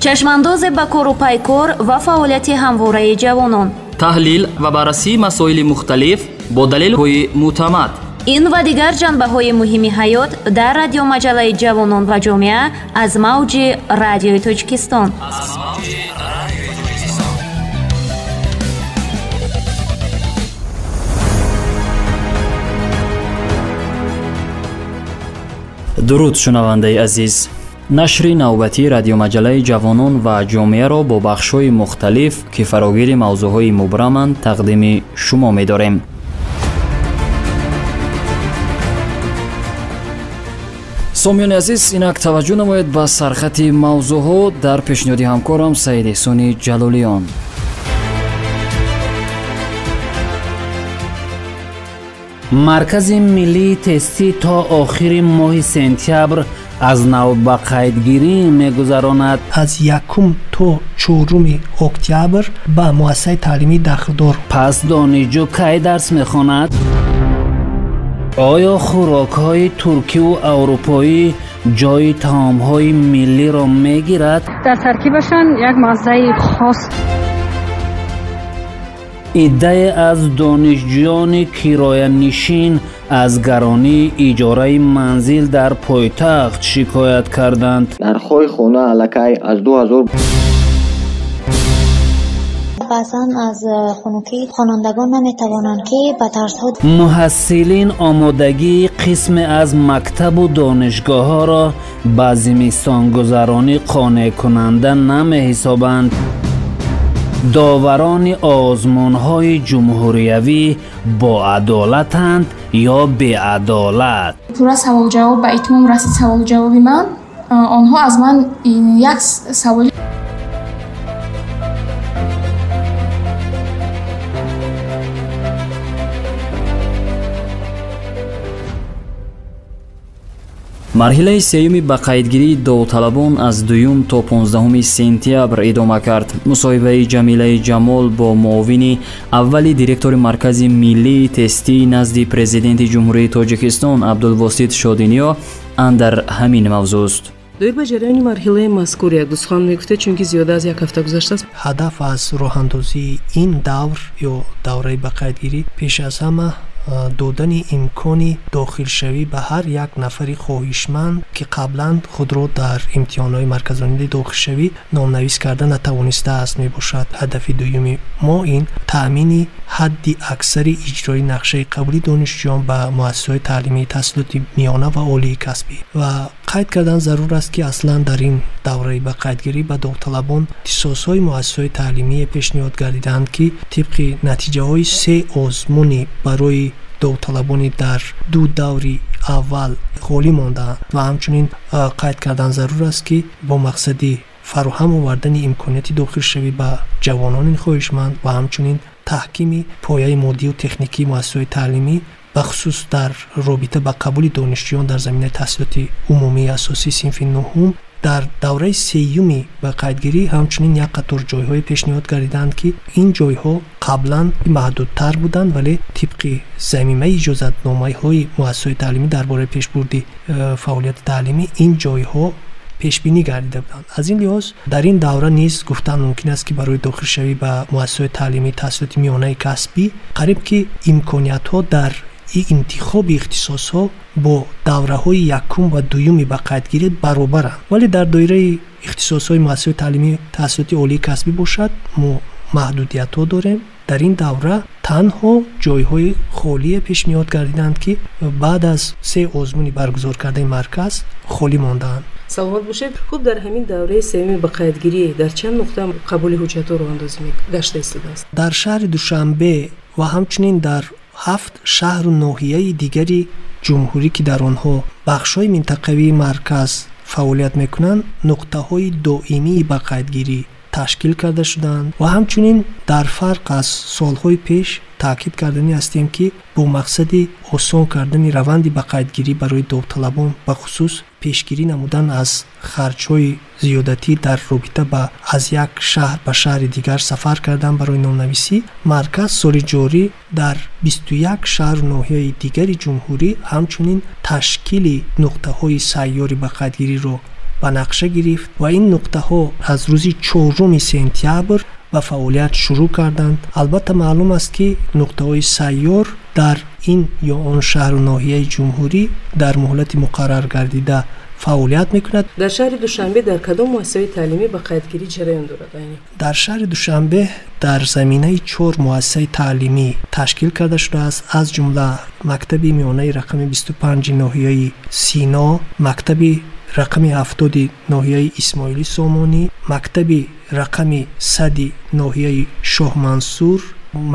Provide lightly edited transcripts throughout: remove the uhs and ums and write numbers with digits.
Чашмандозе ба кору пайкор ва фаъолияти ҳамвораи ҷавонон, таҳлил ва баррасии масоили мухталиф бо далелҳои мӯътамад. Ин ва дигар ҷанбаҳои муҳими ҳаёт дар радиомаҷаллаи ҷавонон ва ҷомеа аз мавҷи Радиои Тоҷикистон. Дуруд, шунавандаи азиз. Нашри навбатии радиомаҷаллаи ҷавонон ва ҷомеаро бо бахшҳои мухталиф, ки фарогири мавзӯъҳои мубраманд, тақдими шумо медорем. Сомиёни азиз, инак таваҷҷӯҳ намоед ба сархати мавзӯъҳо дар пешниҳоди ҳамкорам Саид Эҳсони Ҷалолиён. Маркази миллии тестӣ то охири моҳи сентябр аз нав ба қайдгирӣ мегузаронад. Аз 1 то 4 октябр ба муассисаи таълимӣ дахлдор. Пас донишҷӯ кай дарс мехонад? Оё хӯрокҳои туркиву аврупоӣ ҷои таомҳои миллиро мегирад? Дар таркибашон як маззаи хос. Иддае аз донишҷӯёни кироянишин аз гаронии иҷораи манзил дар пойтахт шикоят карданд. Нархҳои хона аллакай аз 2000. Баъзан аз хунукӣ хонандагон наметавонанд, ки ба дарсҳо. Муҳассилин омодагии қисме аз мактабу донишгоҳҳоро ба зимистонгузаронӣ қонеъкунанда намеҳисобанд. Доварони озмунҳои ҷумҳуриявӣ боадолатанд ё беадолат? Пурра саволҷавоб ба итмом расид. Саволҷавоби ман, онҳо аз ман як саволи. Марҳилаи сеюми ба қайдгирии довталабон аз 2 то 15 сентябр идома кард. Мусоҳибаи Ҷамилаи Ҷамол бо муовини аввали директори Маркази миллии тестии назди Президенти Ҷумҳурии Тоҷикистон Абдулвосит Шодиниё андар ҳамин мавзӯст. Доир ба ҷараёни марҳилаи мазкур як ду сухан мегуфтед, чунки зиёда аз як ҳафта гузаштааст. Ҳадаф аз роҳандозии ин давр ё давраи ба қайдгирӣ пеш аз ҳама додани имкони дохилшавӣ ба ҳар як нафари хоҳишманд, ки қаблан худро дар имтиҳонҳои марказонии дохилшавӣ номнавис карда натавонистааст, мебошад. Ҳадафи дуюми мо ин таъмини ҳадди аксари иҷрои нақшаи қабули донишҷӯён ба муассисаҳои таълимии таҳсилоти миёна ва олии касбӣ. Ва қайд кардан зарур аст, ки аслан дар ин давраи ба қайдгирӣ ба довталабон ихтисосҳои муассисаҳои таълимие пешниҳод гардидаанд, ки тибқи натиҷаҳои се озмуни барои довталабони дар ду даври аввал холӣ мондаанд. Ва ҳамчунин қайд кардан зарур аст, ки бо мақсади фароҳам овардани имконияти дохилшавӣ ба ҷавонони хоҳишманд ва ҳамчунин таҳкими пояи моддию техникии муассисаҳои таълимӣ, бахусус дар робита ба қабули донишҷӯён дар заминаи таҳсилоти умумии асосии синфи нуҳум, дар давраи сеюми ба қайдгирӣ ҳамчунин як қатор ҷойҳое пешниҳод гардидаанд, ки ин ҷойҳо қаблан маҳдудтар буданд, вале тибқи замимаи иҷозатномаҳои муассисаҳои таълимӣ дар бораи пешбурди фаъолияти таълимӣ ин ҷойҳо пешбинӣ гардида буданд. Аз ин лиҳоз дар ин давра низ гуфтан мумкин аст, ки барои дохилшавӣ ба муассисаҳои таълимии таҳсилоти миёнаи касбӣ қариб ки имкониятҳо дар интихоби ихтисосҳо бо давраҳои якум ва дуюми ба қайдгирӣ баробаранд, вале дар доираи ихтисосҳои муассисаҳои таълимии таҳсилоти олии касбӣ бошад, мо маҳдудиятҳо дорем. Дар ин давра танҳо ҷойҳои холие пешниҳод гардиданд, ки баъд аз се озмуни баргузор кардаи марказ холӣ мондаанд. Саломат бошед. Хуб, дар ҳамин давраи сеюми ба қайдгирӣ дар чанд нуқта қабули ҳуҷҷатҳо роҳандозӣ гашта истодааст? Дар шаҳри Душанбе ва ҳамчунин дар 7 шаҳру ноҳияи дигари ҷумҳурӣ, ки дар онҳо бахшҳои минтақавии марказ фаъолият мекунанд, нуқтаҳои доимии ба қайдгирӣ ташкил карда шуданд. Ва ҳамчунин дар фарқ аз солҳои пеш таъкид карданӣ ҳастем, ки бо мақсади осон кардани раванди ба қайдгирӣ барои довталабон, бахусус пешгирӣ намудан аз харҷҳои зиёдатӣ дар робита ба аз як шаҳр ба шаҳри дигар сафар кардан барои номнависӣ, марказ соли ҷорӣ дар 21 шаҳру ноҳияи дигари ҷумҳурӣ ҳамчунин ташкили нуқтаҳои сайёри ба қайдгириро ба нақша гирифт ва ин нуқтаҳо аз рӯзи 4 сентябр ба фаъолият шурӯъ карданд. Албатта, маълум аст, ки нуқтаҳои сайёр дар ин ё он шаҳру ноҳияи ҷумҳурӣ дар муҳлати муқаррар гардида фаъолият мекунад. Дар шаҳри Душанбе дар кадом муассисаҳои таълимӣ ба қайдгирӣ ҷараён дорад? Айни дар шаҳри Душанбе дар заминаи чор муассисаи таълимӣ ташкил карда шудааст, аз ҷумла мактаби миёнаи рақами 25 ноҳияи Сино, мактаби рақами 70 ноҳияи Исмоили Сомонӣ, мактаби рақами 100 ноҳияи Шоҳмансур,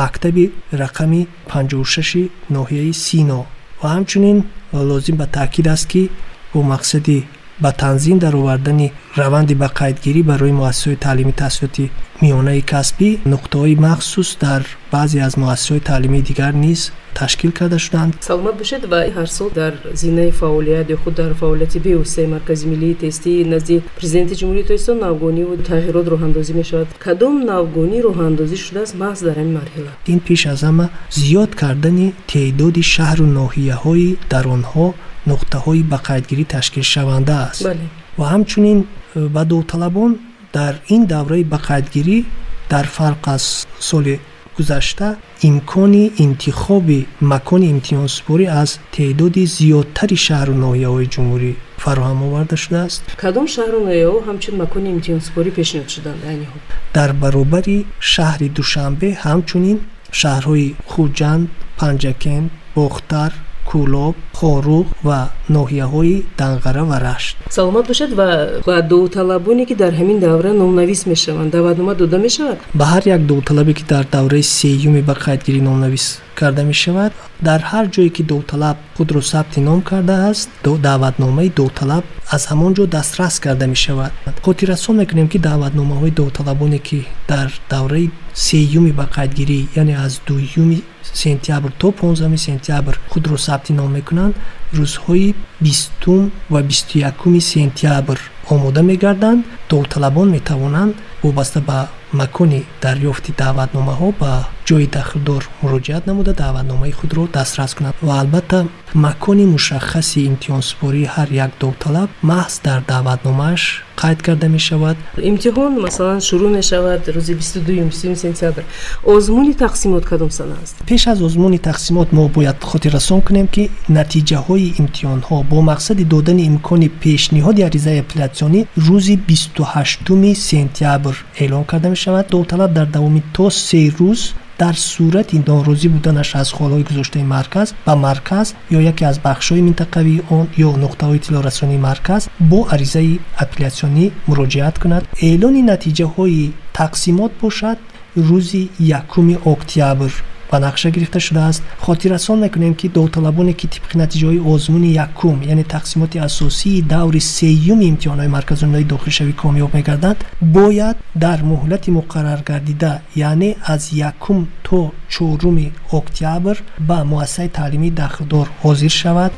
мактаби рақами 56 ноҳияи Сино. Ва ҳамчунин лозим ба таъкид аст, ки бо мақсади ба танзим даровардани раванди ба қайдгирӣ барои муассисаҳои таълими таҳсилоти миёнаи касбӣ нуқтаҳои махсус дар баъзе аз муассисаҳои таълимии дигар низ ташкил карда шуданд. Саломат бошед. Ва ҳар сол дар зинаи фаъолият ё худ дар фаъолияти бевоситаи Маркази миллии тестӣ назди Президенти Ҷумҳурии Тоҷикистон навгониву тағйирот роҳандозӣ мешавад. Кадом навгонӣ роҳандозӣ шудааст маҳз дар ҳамин марҳила? Ин пеш аз ҳама зиёд кардани теъдоди шаҳру ноҳияҳои дар онҳо нуқтаҳои ба қайдгирӣ ташкилшаванда аст. Ва ҳамчунин ба довталабон дар ин давраи ба қайдгирӣ дар фарқ аз соли гузашта имкони интихоби макони имтиҳонсупорӣ аз теъдоди зиёдтари шаҳру ноҳияҳои ҷумҳурӣ фароҳам оварда шудааст. Кадом шаҳру ноҳияҳо ҳамчун макони имтиҳонсупорӣ пешниҳод шуданд айни ҳол? Дар баробари шаҳри Душанбе ҳамчунин шаҳрҳои Хуҷанд, Панҷакент, Бохтар, Кӯлоб, Хоруғ ва ноҳияҳои Данғара ва Рашт. Саломат бошед. Ва ба довталабоне, ки дар ҳамин давра номнавис мешаванд, даъватнома дода мешавад? Ба ҳар як довталабе, ки дар давраи сеюми ба қайдгирӣ номнавис карда мешавад, дар ҳар ҷое ки довталаб худро сабти ном кардааст, даъватномаи довталаб аз ҳамон ҷо дастрас карда мешавад. Хотиррасон мекунем, ки даъватномаҳои довталабоне, ки дар давраи сеюми ба қайдгирӣ, яъне аз 2 сентябр то 15 сентябр худро сабти ном мекунанд, рӯзҳои 20 ва 21 сентябр омода мегарданд. Довталабон метавонанд вобаста ба макони дарёфти даъватномаҳо ба ҷои дахлдор муроҷиат намуда даъватномаи худро дастрас кунанд. Ва албатта, макони мушаххаси имтиҳонсупории ҳар як довталаб маҳз дар даъватномааш қайд карда мешавад. Имтиҳон, масалан, шурӯъ мешавад рӯзи 22 сентябр. Озмуни тақсимот кадом сана аст? Пеш аз озмуни тақсимот мо бояд хотиррасон кунем, ки натиҷаҳои имтиҳонҳо бо мақсади додани имкони пешниҳоди аризаи апеллятсионӣ рӯзи 28 сентябр эълон карда мешавад. Довталаб дар давоми то 3 рӯз дар сурати норозӣ буданаш аз холҳои гузоштаи марказ ба марказ ё яке аз бахшҳои минтақавии он ё нуқтаҳои иттилоърасонии марказ бо аризаи апеллятсионӣ муроҷиат кунад. Эълони натиҷаҳои тақсимот бошад, рӯзи 1 октябр ба нақша гирифта шудааст. Хотиррасон мекунем, ки довталабоне, ки тибқи натиҷаҳои озмуни якум, яъне тақсимоти асосии даври сеюми имтиҳонҳои маркази дохилшавӣ комёб мегарданд, бояд дар муҳлати муқарраргардида, яъне аз 1 то 4 октябр ба муассисаи таълимии дахлдор ҳозир шавад.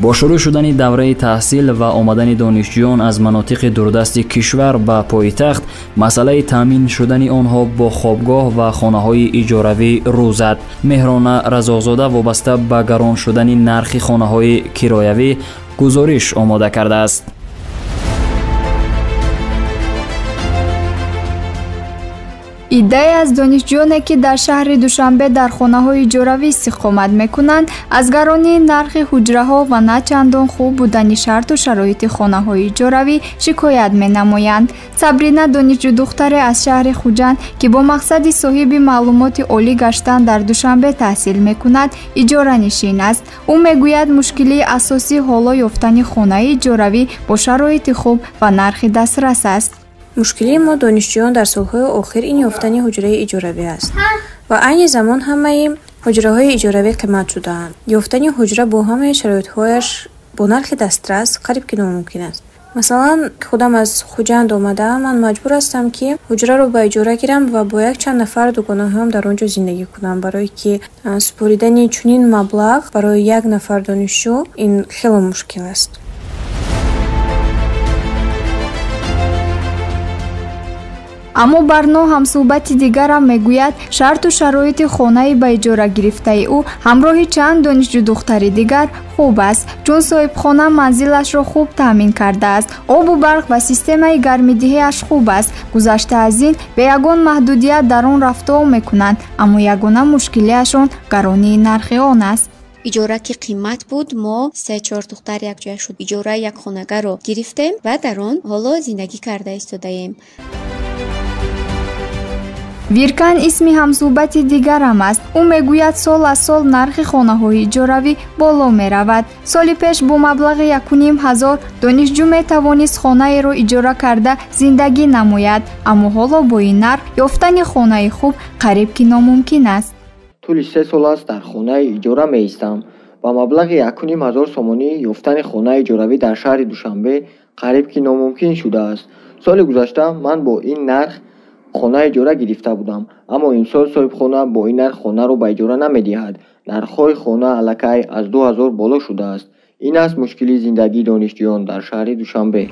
Бо шурӯъ шудани давраи таҳсил ва омадани донишҷӯён аз манотиқи дурдасти кишвар ба пойтахт, масъалаи таъмин шудани онҳо бо хобгоҳ ва хонаҳои иҷоравӣ рӯ зад. Меҳрона Разоқзода вобаста ба гарон шудани нархи хонаҳои кироявӣ гузориш омода кардааст. Иддае аз донишҷӯёне, ки дар шаҳри Душанбе дар хонаҳои иҷоравӣ истиқомат мекунанд, аз гаронии нархи ҳуҷраҳо ва на чандон хуб будани шарту шароити хонаҳои иҷоравӣ шикоят менамоянд. Сабрина, донишҷӯдухтаре аз шаҳри Хуҷанд, ки бо мақсади соҳиби маълумоти олӣ гаштан дар Душанбе таҳсил мекунад, иҷоранишин аст. Ӯ мегӯяд, мушкилии асосӣ ҳоло ёфтани хонаи иҷоравӣ бо шароити хуб ва нархи дастрас аст. Мушкилии мо донишҷӯён дар солҳои охир ин ёфтани ҳуҷраи иҷоравӣ аст ва айни замон ҳамаи ҳуҷраҳои иҷоравӣ қимат шудаанд. Ёфтани ҳуҷра бо ҳамаи шароитҳояш бо нархи дастрас қариб ки номумкин аст. Масалан, худам аз Хуҷанд омадаам, ман маҷбур ҳастам, ки ҳуҷраро ба иҷора гирам ва бо якчанд нафар дугонаҳоям дар он ҷо зиндагӣ кунам, барое ки супоридани чунин маблағ барои як нафар донишҷӯ ин хело мушкил аст. Аммо Барно ҳамсӯҳбати дигарам мегӯяд, шарту шароити хонаи ба иҷора гирифтаи ӯ ҳамроҳи чанд донишҷӯдухтари дигар хуб аст, чун соҳибхона манзилашро хуб таъмин кардааст. Обу барқ ва системаи гармидиҳиаш хуб аст. Гузашта аз ин, бе ягон маҳдудият дар он рафтуом мекунанд, аммо ягона мушкилиашон гаронии нархи он аст. Иҷора ки қимат буд, мо 3-4 духтар якҷоя шуд. Иҷораи як хонагаро гирифтем ва дар он ҳоло зиндагӣ карда истодаем. Виркан исми ҳамсӯҳбати дигарам аст. Ӯ мегӯяд, сол аз сол нархи хонаҳои иҷоравӣ боло меравад. Соли пеш бо маблағи 1500 донишҷӯ метавонист хонаеро иҷора карда зиндагӣ намояд, аммо ҳоло бо ин нарх ёфтани хонаи хуб қариб ки номумкин аст. Тӯли 3 сол аст дар хонаи иҷора меистам. Ба маблағи 1500 сомонӣ ёфтани хонаи иҷоравӣ дар шаҳри Душанбе қариб ки номумкин шудааст. Соли гузашта ман бо ин нарх хонаи иҷора гирифта будам, аммо имсол соҳибхона бо ин нарх хонаро ба иҷора намедиҳад. Нархҳои хона аллакай аз 2000 боло шудааст. Ин аст мушкили зиндагии донишҷӯён дар шаҳри Душанбе.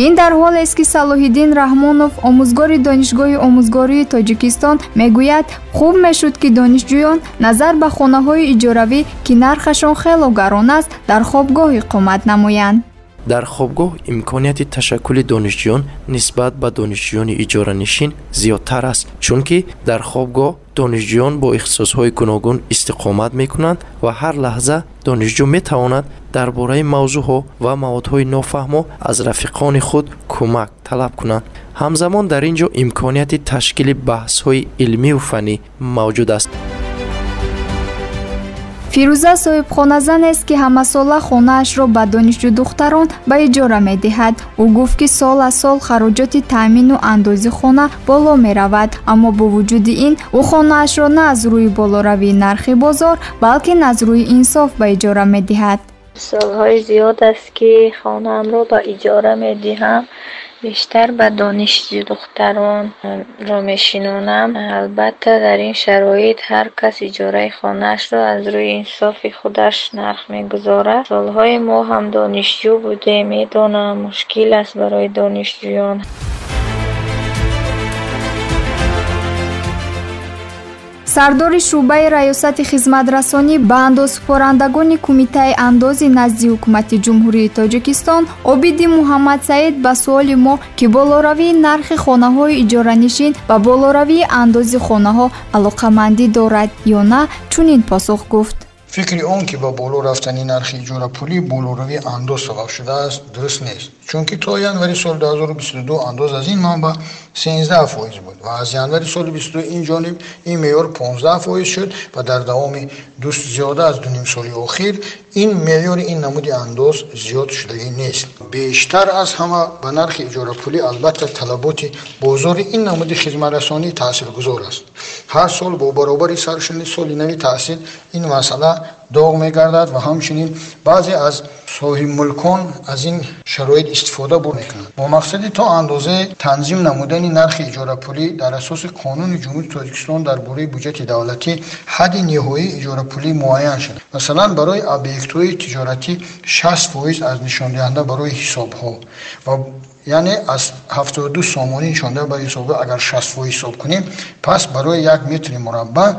Ин дар ҳолест, ки Салоҳиддин Раҳмонов, омӯзгори Донишгоҳи омӯзгории Тоҷикистон, мегӯяд, хуб мешуд, ки донишҷӯён назар ба хонаҳои иҷоравӣ, ки нархашон хело гарон аст, дар хобгоҳ иқомат намоянд. Дар хобгоҳ имконияти ташаккули донишҷӯён нисбат ба донишҷӯёни иҷоранишин зиёдтар аст, чунки дар хобгоҳ донишҷӯён бо ихтисосҳои гуногун истиқомат мекунанд ва ҳар лаҳза донишҷӯ метавонад дар бораи мавзӯъҳо ва маводҳои нофаҳмо аз рафиқони худ кӯмак талаб кунанд. Ҳамзамон дар ин ҷо имконияти ташкили баҳсҳои илмию фаннӣ мавҷуд аст. Фирӯза соҳибхоназанест, ки ҳамасола хонаашро ба донишҷӯдухтарон ба иҷора медиҳад. Ӯ гуфт, ки сол аз сол хароҷоти таъмину андози хона боло меравад, аммо бо вуҷуди ин ӯ хонаашро на аз рӯи болоравии нархи бозор, балки аз рӯи инсоф ба иҷора медиҳад. Солҳои зиёд аст, ки хонаамро ба иҷора медиҳам. Бештар ба донишҷӯдухтаронро мешинонам. Албатта, дар ин шароит ҳар кас иҷораи хонаашро аз рӯи инсофи худаш нарх мегузорад. Солҳои мо ҳам донишҷӯ будем, медонам, мушкил аст барои донишҷӯён. Сардори шӯъбаи раёсати хизматрасонӣ ба андозсупорандагони Кумитаи андози назди Ҳукумати Ҷумҳурии Тоҷикистон Обиди Муҳаммадсаид ба суоли мо, ки болоравии нархи хонаҳои иҷоранишин ба болоравии андози хонаҳо алоқамандӣ дорад ё на, чунин посух гуфт. Фикри он, ки ба боло рафтани нархи иҷорапулӣ болоравии андоз сабаб шудааст, дуруст нест, чунки то январи соли 2022 андоз аз ин манбаъ 13% буд ва аз январи соли 22 ин ҷониб ин меъёр 15% шуд ва дар давоми зиёда аз 2,5 соли охир ин меъёри ин намуди андоз зиёд шудагӣ нест. Бештар аз ҳама ба нархи иҷорапулӣ албатта талаботи бозори ин намуди хизматрасонӣ таъсиргузор аст. Ҳар сол бо баробари сар шудани соли нави таҳсил ин масъала доғ мегардад ва ҳамчунин баъзе аз соҳибмулкон аз ин шароит истифода мекунанд. Бо мақсади то андозаи танзим намудани нархи иҷорапулӣ дар асоси Қонуни Ҷумҳурии Тоҷикистон дар бораи буҷети давлатӣ ҳадди ниҳоии иҷорапулӣ муайян шуд. Масалан, барои объектҳои тиҷоратӣ 60% аз нишондиҳанда барои ҳисобҳо ва яъне аз 72 сомонӣ нишондиҳанда барои ҳисобҳо агар 60% ҳисоб кунем, пас барои як метри мураббаъ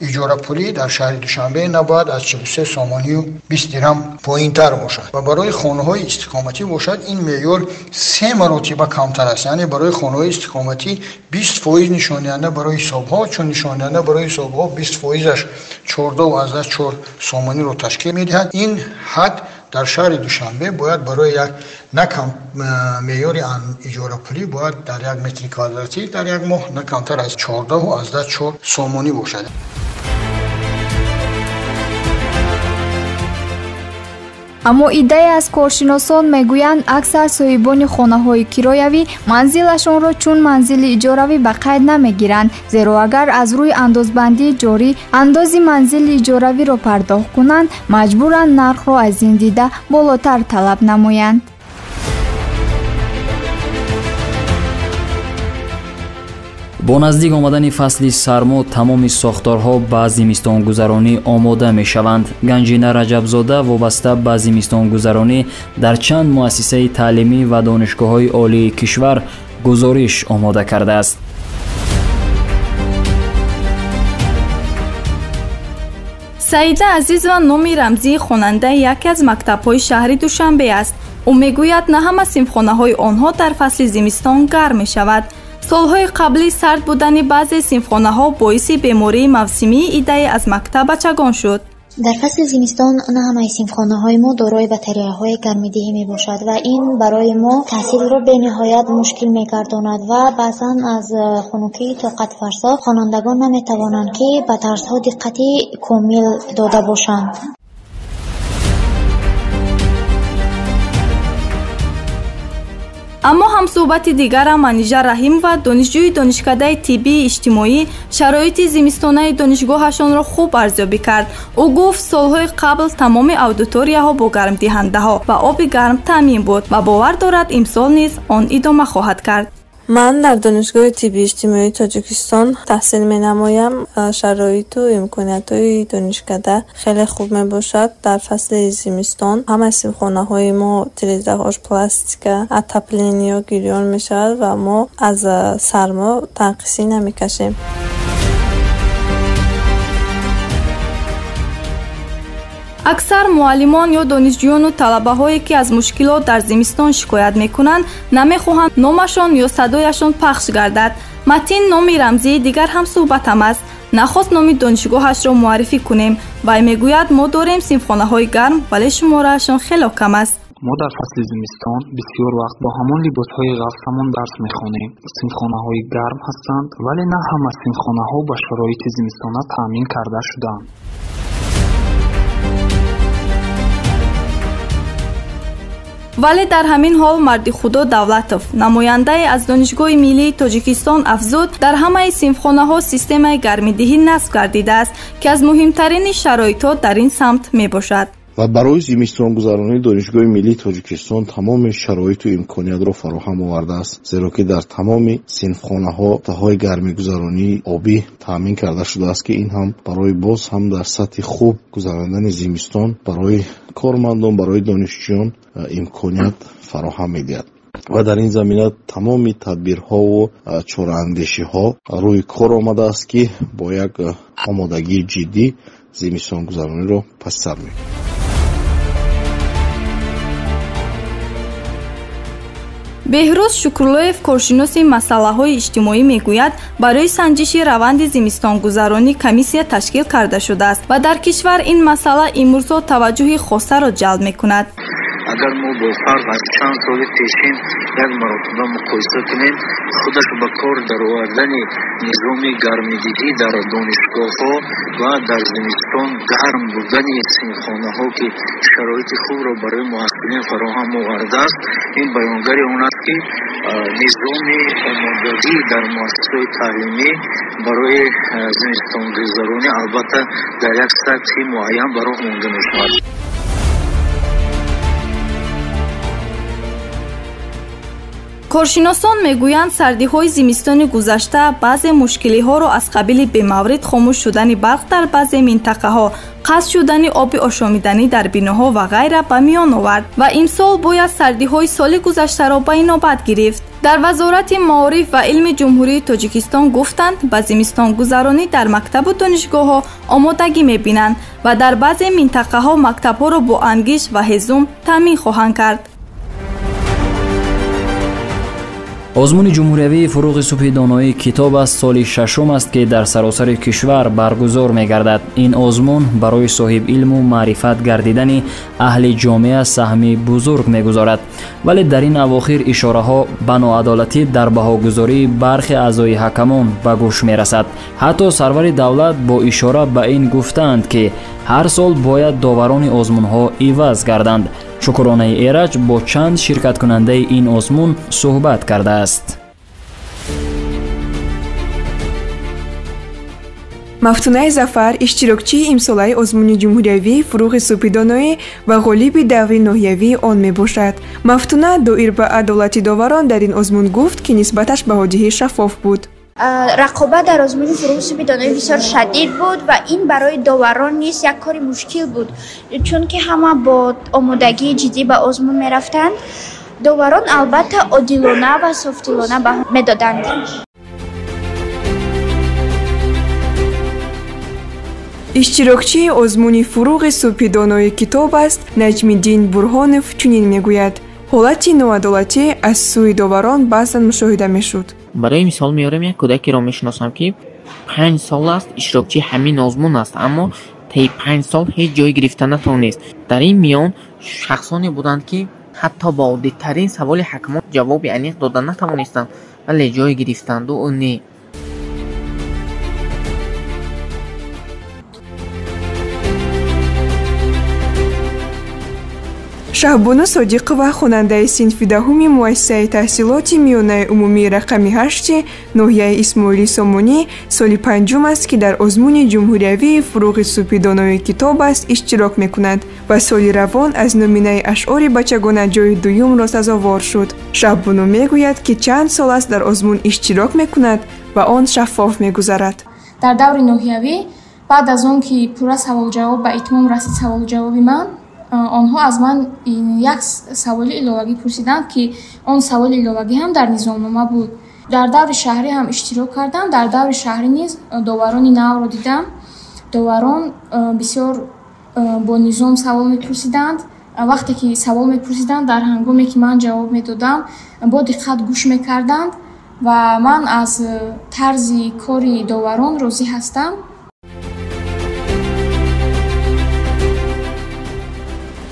иҷорапулӣ дар шаҳри Душанбе набояд аз 43 сомонию 20 дирҳам поинтар бошад ва барои хонаҳои истиқоматӣ бошад ин меъёр 3 маротиба камтар аст. Яъне барои хонаҳои истиқоматӣ 20% нишондиҳанда барои ҳисобҳо, чун нишондиҳанда барои ҳисобҳо 20%-аш 14,4 сомониро ташкил медиҳад. Ин ҳад дар шаҳри Душанбе бояд барои як на кам меъёри иҷорапулӣ бояд дар як метри квадратӣ дар як моҳ на камтар аз 14,4 сомонӣ бошад. Аммо иддае аз коршиносон мегӯянд, аксар соҳибони хонаҳои кироявӣ манзилашонро чун манзили иҷоравӣ ба қайд намегиранд, зеро агар аз рӯи андозбандии ҷорӣ андози манзили иҷоравиро пардохт кунанд, маҷбуранд нархро аз ин дида болотар талаб намоянд. Бо наздик омадани фасли сармо тамоми сохторҳо ба зимистонгузаронӣ омода мешаванд. Ганҷина Раҷабзода вобаста ба зимистонгузаронӣ дар чанд муассисаи таълимӣ ва донишгоҳҳои олии кишвар гузориш омода кардааст. Саида Азизова номи рамзии хонандаи яке аз мактабҳои шаҳри Душанбе аст. Ӯ мегӯяд, на ҳама синфхонаҳои онҳо дар фасли зимистон гарм мешавад. Солҳои қаблӣ сард будани баъзе синфхонаҳо боиси бемории мавсимии идае аз мактаб бачагон шуд. Дар фасли зимистон на ҳамаи синфхонаҳои мо дорои батареяҳои гармидиҳӣ мебошад ва ин барои мо таҳсилро бениҳоят мушкил мегардонад ва баъзан аз хунукии тоқатфарсо хонандагон наметавонанд, ки ба дарсҳо диққати комил дода бошанд. Аммо ҳамсӯҳбати дигарам Манижа Раҳимова, донишҷӯи донишкадаи тиббии иҷтимоӣ, шароити зимистонаи донишгоҳашонро хуб арзёбӣ кард. Ӯ гуфт, солҳои қабл тамоми аудиторияҳо бо гармдиҳандаҳо ва оби гарм таъмин буд ва бовар дорад, имсол низ он идома хоҳад кард. Ман дар Донишгоҳи тиббии иҷтимоии Тоҷикистон таҳсил менамоям. Шароиту имкониятҳои донишкада хеле хуб мебошад. Дар фасли зимистон ҳамаи синфхонаҳои мо тирезаҳош пластика, отопление гирён мешавад ва мо аз сармо танқисӣ намекашем. Аксар муаллимон ё донишҷӯёну талабаҳое, ки аз мушкилот дар зимистон шикоят мекунанд, намехоҳанд номашон ё садояшон пахш гардад. Матин номи рамзии дигар ҳамсӯҳбатам аст. Нахост номи донишгоҳашро муаррифӣ кунем. Вай мегӯяд, мо дорем синфхонаҳои гарм, вале шумораашон хело кам аст. Мо дар фасли зимистон бисёр вақт бо ҳамон либосҳои ғафсамон дарс мехонем. Синфхонаҳои гарм ҳастанд, вале на ҳама синфхонаҳо ба шароити зимистона таъмин карда шудаанд. Вале дар ҳамин ҳол Марди Худо Давлатов, намояндае аз Донишгоҳи миллии Тоҷикистон, афзуд, дар ҳамаи синфхонаҳо системаи гармидиҳӣ насб гардидааст, ки аз муҳимтарини шароитҳо дар ин самт мебошад. Ва барои зимистонгузаронии Донишгоҳи миллии Тоҷикистон тамоми шароиту имкониятро фароҳам овардааст, зеро ки дар тамоми синфхонаҳо таҳои гармигузаронии обӣ таъмин карда шудааст, ки ин ҳам барои боз ҳам дар сатҳи хуб гузарондани зимистон барои кормандон, барои донишҷӯён имконият фароҳам медиҳад. Ва дар ин замина тамоми тадбирҳову чораандешиҳо рӯи кор омадааст, ки бо як омодагии ҷиддӣ зимистонгузарониро паси сар мекунад. Беҳрӯз Шукруллоев, коршиноси масъалаҳои иҷтимоӣ, мегӯяд, барои санҷиши раванди зимистонгузаронӣ комиссия ташкил карда шудааст ва дар кишвар ин масъала имрӯзҳо таваҷҷӯҳи хосаро ҷалб мекунад. Агар мо бо фарқ аз чанд соли пешин як маротиба муқоиса кунем, худаш ба кор даровардани низоми гармидиҳӣ дар донишгоҳҳо ва дар зимистон гарм будани синфхонаҳо, ки шароити хубро барои муҳассилин фароҳам овардааст, ин баёнгари он аст, ки низоми омодагӣ дар муассисаҳои таълимӣ барои зимистонгузаронӣ албатта дар як сатҳи муайян ба роҳ монда мешавад. Коршиносон мегӯянд, сардиҳои зимистони гузашта баъзе мушкилиҳоро аз қабили бемаврид хомӯш шудани барқ дар баъзе минтақаҳо, қатъ шудани оби ошомиданӣ дар биноҳо ва ғайра ба миён овард ва имсол бояд сардиҳои соли гузаштаро ба инобат гирифт. Дар Вазорати маориф ва илми Ҷумҳурии Тоҷикистон гуфтанд, ба зимистонгузаронӣ дар мактабу донишгоҳҳо омодагӣ мебинанд ва дар баъзе минтақаҳо мактабҳоро бо ангиш ва ҳезум таъмин хоҳанд кард. Озмуни ҷумҳуриявии «Фурӯғи субҳи доноӣ китоб аст» соли шашум аст, ки дар саросари кишвар баргузор мегардад. Ин озмун барои соҳиб илму маърифат гардидани аҳли ҷомеа саҳми бузург мегузорад. Вале дар ин авохир ишораҳо ба ноадолатӣ дар баҳогузории бархе аъзои ҳакамон ба гӯш мерасад. Ҳатто сарвари давлат бо ишора ба ин гуфтаанд, ки ҳар сол бояд доварони озмунҳо иваз гарданд. Шукронаи Эраҷ бо чанд ширкаткунандаи ин озмун суҳбат кардааст. Мафтунаи Зафар иштирокчии имсолаи озмуни ҷумҳуриявии «Фурӯғи субҳи доноӣ» ва ғолиби даври ноҳиявии он мебошад. Мафтуна доир ба адолати доварон дар ин озмун гуфт, ки нисбаташ баҳодиҳӣ шаффоф буд. Рақобат дар озмуни Фурӯғи субҳи доноӣ бисёр шадид буд ва ин барои доварон низ як кори мушкил буд, чунки ҳама бо омодагии ҷиддӣ ба озмун мерафтанд. Доварон албатта одилона ва софдилона баҳо медоданд. Иштирокчии озмуни Фурӯғи субҳи донои китоб аст Наҷмиддин Бурҳонов чунин мегӯяд: ҳолати ноадолатӣ аз сӯи доварон баъзан мушоҳида мешуд. Барои мисол меорем, як кӯдакеро мешиносам, ки 5 сол аст иштирокчии ҳамин озмун аст, аммо таи 5 сол ҳеҷ ҷой гирифта натавонист. Дар ин миён шахсоне буданд, ки ҳатто ба оддитарин саволи ҳакамон ҷавоби аниқ дода натавонистанд, вале ҷой гирифтанду ӯ не. Шаҳбону Содиқова, хонандаи синфи 10-уми муассисаи таҳсилоти миёнаи умумии рақами 8 ноҳияи Исмоили Сомонӣ, соли 5-ум аст, ки дар озмуни ҷумҳуриявии Фурӯғи субҳи донои китоб аст иштирок мекунад ва соли равон аз номинаи ашъори бачагона ҷои дуюмро сазовор шуд. Шаҳбону мегӯяд, ки чанд сол аст дар озмун иштирок мекунад ва он шаффоф мегузарад. Дар даври ноҳиявӣ баъд аз он ки пурра саволҷавоб ба итмом расид, саволҷавоби ман, онҳо аз ман як саволи иловагӣ пурсиданд, ки он саволи иловагӣ ҳам дар низомнома буд. Дар даври шаҳрӣ ҳам иштирок кардам. Дар даври шаҳрӣ низ доварони навро дидам. Доварон бисёр бо низом савол мепурсиданд. Вақте ки савол мепурсиданд, дар ҳангоме ки ман ҷавоб медодам, бо диққат гӯш мекарданд ва ман аз тарзи кори доварон розӣ ҳастам.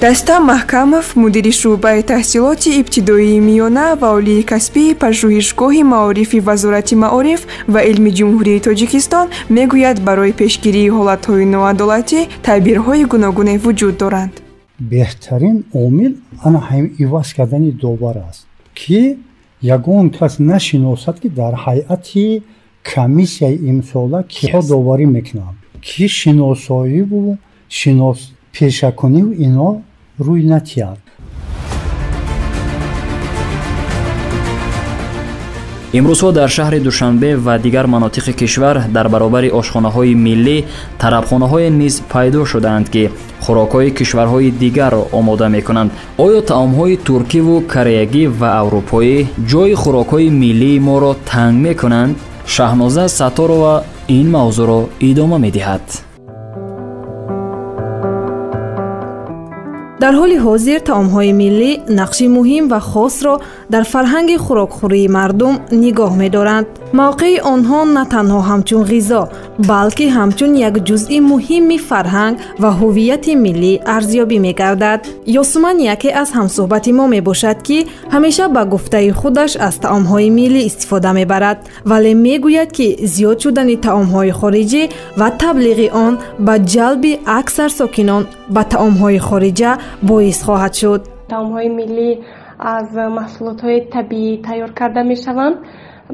Даста Маҳкамов, мудири шӯъбаи таҳсилоти ибтидоии миёна ва олии касбии пажӯҳишгоҳи маорифи Вазорати маориф ва илми Ҷумҳурии Тоҷикистон мегӯяд, барои пешгирии ҳолатҳои ноадолатӣ тадбирҳои гуногуне вуҷуд доранд. Беҳтарин омил ана ҳамин иваз кардани довар аст, ки ягон кас нашиносад, ки дар ҳайати комиссияи имсола киҳо доварӣ мекунанд, ки шиносоиву шинос пешакуниву ино рӯй натиҳад. Имрӯзҳо дар шаҳри Душанбе ва дигар манотиқи кишвар дар баробари ошхонаҳои миллӣ тарабхонаҳое низ пайдо шудаанд, ки хӯрокҳои кишварҳои дигарро омода мекунанд. Оё таомҳои туркиву кореягӣ ва аврупоӣ ҷои хӯрокҳои миллии моро танг мекунанд? Шаҳноза Сатторова ин мавзӯъро идома медиҳад. Дар ҳоли ҳозир таомҳои миллӣ нақши муҳим ва хосро дар фарҳанги хӯрокхӯрии мардум нигоҳ медоранд. Мавқеи онҳо на танҳо ҳамчун ғизо, балки ҳамчун як ҷузъи муҳими фарҳанг ва ҳуввияти миллӣ арзёбӣ мегардад. Ёсуман яке аз ҳамсӯҳбати мо мебошад, ки ҳамеша ба гуфтаи худаш аз таомҳои миллӣ истифода мебарад, вале мегӯяд, ки зиёд шудани таомҳои хориҷӣ ва таблиғи он ба ҷалби аксар сокинон ба таомҳои хориҷа боис хоҳад шуд. Таомҳои миллӣ аз маҳсулотҳои табиӣ тайёр карда мешаванд.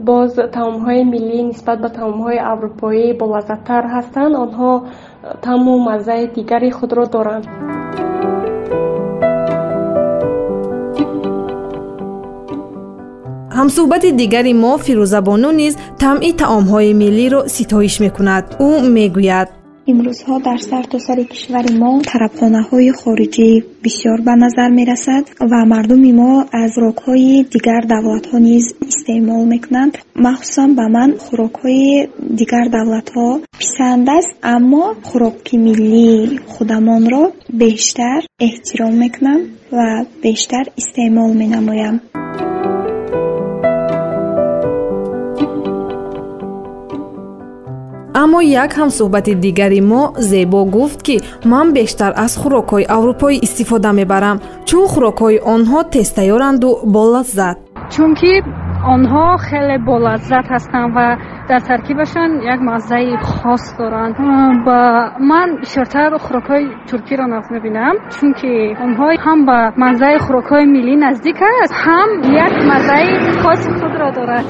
Боз таомҳои миллӣ нисбат ба таомҳои аврупоӣ болаззаттар ҳастанд. Онҳо таъму маззаи дигари худро доранд. Ҳамсӯҳбати дигари мо Фирӯзабону низ таъми таомҳои миллиро ситоиш мекунад. Ӯ мегӯяд: Имрӯзҳо дар сартосари кишвари мо тарабхонаҳои хориҷӣ бисёр ба назар мерасад ва мардуми мо аз хӯрокҳои дигар давлатҳо низ истеъмол мекунанд. Махсусан ба ман хӯрокҳои дигар давлатҳо писанд аст, аммо хӯроки миллии худамонро бештар эҳтиром мекунам ва бештар истеъмол менамоям. Аммо як ҳамсӯҳбати дигари мо Зебо гуфт, ки ман бештар аз хӯрокҳои аврупоӣ истифода мебарам, чун хӯрокҳои онҳо тезтайёранду болаззат. Чунки онҳо хеле болаззат ҳастанд ва дар таркибашон як маззаи хос доранд. Ба ман бисёртар хӯрокҳои туркиро нағз мебинам, чунки онҳо ҳам ба маззаи хӯрокҳои миллӣ наздик аст, ҳам як маззаи хоси худро дорад.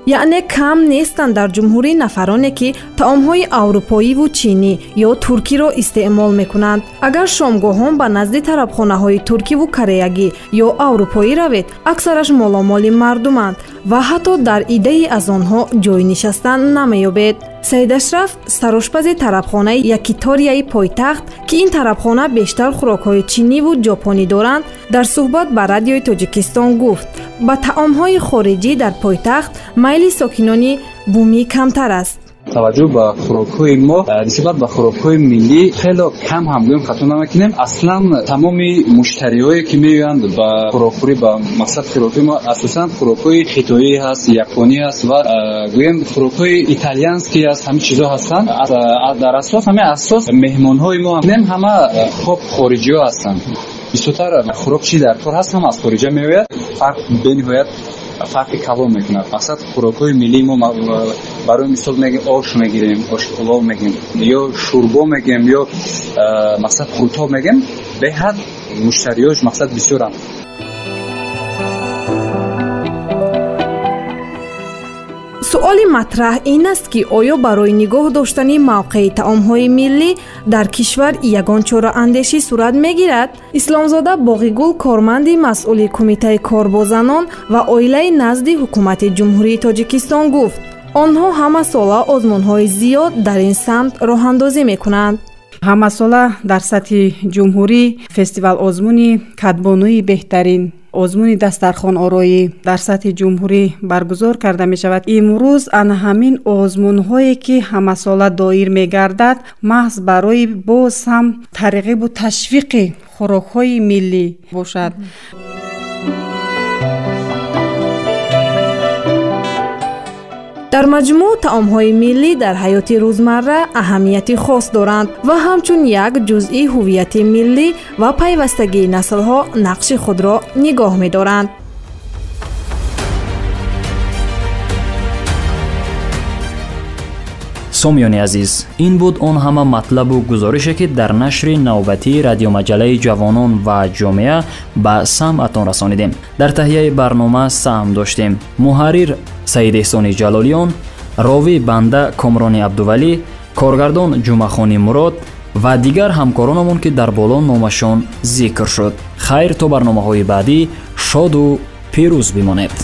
Яъне кам нестанд дар ҷумҳурӣ нафароне, ки таомҳои аврупоиву чинӣ ё туркиро истеъмол мекунанд. Агар шомгоҳон ба назди тарабхонаҳои туркиву кореягӣ ё аврупоӣ равед, аксараш моломоли мардуманд ва ҳатто дар иддаи аз онҳо ҷой нишастан намеёбед. Саид Ашраф, сарошпази тарабхонаи Якиторияи пойтахт, ки ин тарабхона бештар хӯрокҳои чиниву ҷопонӣ доранд, дар суҳбат ба Радиои Тоҷикистон гуфт: ба таомҳои хориҷӣ дар пойтахт майли сокинони бумӣ камтар аст. Таваҷҷӯҳ ба хӯрокҳои мо нисбат ба хӯрокҳои миллӣ хело кам ҳам гӯем хато намекунем. Аслан тамоми муштариҳое ки меоянд ба хӯрокхӯрӣ, ба мақсад хӯрокҳои мо асосан хӯрокҳои хитоӣ ҳаст, японӣ ҳаст ва гӯем хӯрокҳои италиянский ҳаст, ҳамин чизҳо ҳастанд. Дар асос ҳамин асос меҳмонҳои мо ҳама хоб хориҷиҳо ҳастанд. Бисёртар хӯрок чи дар кор ҳаст, ҳама аз хориҷа меояд. Фарқ бениҳоят фарқи калон мекунад. Мақсад хӯрокҳои миллии мо, барои мисол мегӯем, ош мегирем, ош пулов мегӯем ё шӯрбо мегӯем ё мақсад қуртоб мегӯем, беҳад муштариёш мақсад бисёранд. Суоли матраҳ ин аст, ки оё барои нигоҳ доштани мавқеи таомҳои миллӣ дар кишвар ягон чораандешӣ сурат мегирад? Исломзода Боғигул, корманди масъули Кумитаи кор бо занон ва оилаи назди Ҳукумати Ҷумҳурии Тоҷикистон гуфт: онҳо ҳамасола озмунҳои зиёд дар ин самт роҳандозӣ мекунанд. Ҳамасола дар сатҳи ҷумҳурӣ фестивал озмуни кадбонуи беҳтарин, озмуни дастархонороӣ дар сатҳи ҷумҳурӣ баргузор карда мешавад. Имрӯз ана ҳамин озмунҳое ки ҳамасола доир мегардад, маҳз барои боз ҳам тарғибу ташвиқи хӯрокҳои миллӣ бошад. Дар маҷмӯъ таомҳои миллӣ дар ҳаёти рӯзмарра аҳамияти хос доранд ва ҳамчун як ҷузъи ҳуввияти миллӣ ва пайвастагии наслҳо нақши худро нигоҳ медоранд. Сомиёни азиз, ин буд он ҳама матлабу гузорише, ки дар нашри навбатии радиомаҷалаи ҷавонон ва ҷомеа ба самъатон расонидем. Дар таҳияи барнома саҳм доштем муҳаррир Саид Эҳсони Ҷалолиён, ровӣ банда Комрони Абдувалӣ, коргардон Ҷумъахони Мурод ва дигар ҳамкоронамон, ки дар боло номашон зикр шуд. Хайр, то барномаҳои баъдӣ шоду пирӯз бимонед.